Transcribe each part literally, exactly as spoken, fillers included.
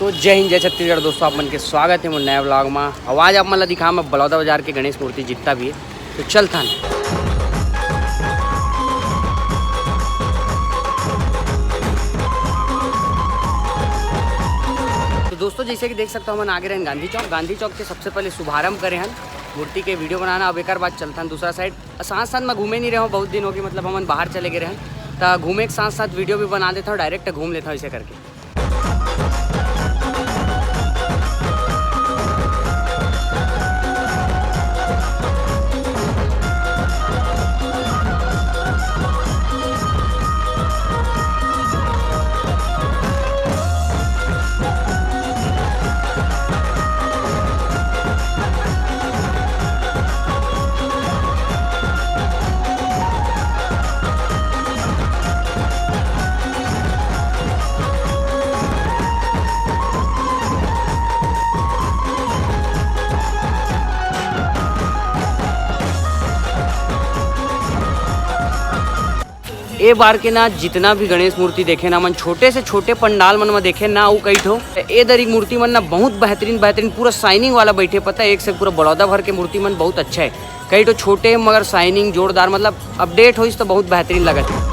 तो जय हिंद, जय छत्तीसगढ़ दोस्तों, आप मन के स्वागत हे मोर नया vlog मा। अउ आज आप मन ला दिखाहूँ मैं बलौदा बाजार के गणेश मूर्ति जितना भी हे, तो चलथन। तो दोस्तों, जैसे कि देख सकते हो, हमन आगे रहेन गांधी चौक। गांधी चौक के सबसे पहले शुभारंभ करे हन मूर्ति के video बनाना। अब एकर बाद चलथन दूसरा side। साथ साथ मैं घूमे नहीं रहे हूँ, बहुत दिन हो गए, मतलब हमन बाहर चले गए रहेन, त घूमे के साथ साथ video भी बना देता हूँ, direct घूम लेता हूँ ऐसे करके। ए बार के ना जितना भी गणेश मूर्ति देखे ना मन, छोटे से छोटे पंडाल मन में देखे ना, वो कई ठो ए दरी मूर्ति मन ना बहुत बेहतरीन, बेहतरीन पूरा shining वाला बैठे। पता है, एक से पूरा बड़ौदा भर के मूर्ति मन बहुत अच्छा है। कई ठो छोटे मगर shining जोरदार, मतलब update होइस तो बहुत बेहतरीन लगत है।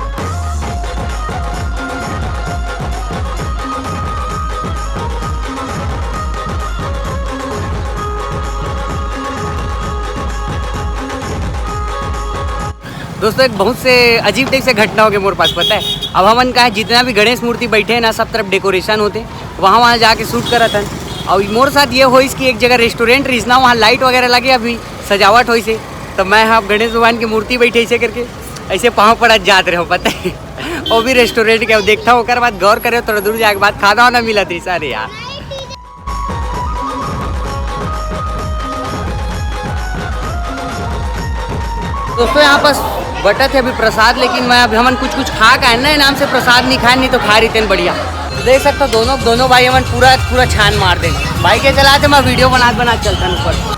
दोस्तों, एक बहुत से अजीब type से घटना हो गया मोर पास, पता है। अब हमन का है, जितना भी गणेश मूर्ति बैठे हैं ना, सब तरफ decoration होते, वहाँ वहाँ जाके shoot करत हन। और मोर साथ ये होइस कि एक जगह restaurant रहीस ना, वहाँ light वगैरह लगे, अभी सजावट होइस हे, तो मैं हाँ गणेश भगवान की मूर्ति बैठे ऐसे करके ऐसे पाँव पड़त जात रहे हो, पता है। वो भी restaurant के। अब देखता हूँ, ओकर बाद गौर करे, थोड़ा दूर जाके बाद खाना वाना मिलत रहीस। अरे यार। दोस्तों, यहाँ पास बटत है अभी प्रसाद, लेकिन मैं अभी हमन कुछ कुछ खा के आए ना, नाम से प्रसाद नहीं खाए, नहीं तो खा रही तेन बढ़िया। देख सकते हो दोनों, दोनों भाई हमन पूरा पूरा छान मार दे। भाई के चलाते मैं video बनात बनात चलता हूँ ऊपर।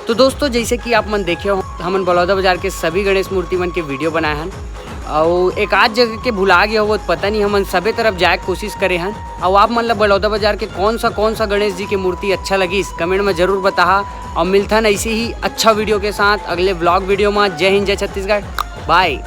तो दोस्तों, जैसे कि आप मन देखे हो, हमन बलौदा बाजार के सभी गणेश मूर्ति मन के वीडियो बनाए हन, अउ एक आध जगह के भुला गए हो, वो पता नहीं, हमन सबे तरफ जाए के कोशिश करे हन। अउ आप मन ला बलौदा बाजार के कौन सा कौन सा गणेश जी के मूर्ति अच्छा लगिस, कमेंट में जरूर बताहा। अउ मिलथन ऐसे ही अच्छा वीडियो के साथ अगले व्लॉग वीडियो में। जय हिंद, जय छत्तीसगढ़, बाय।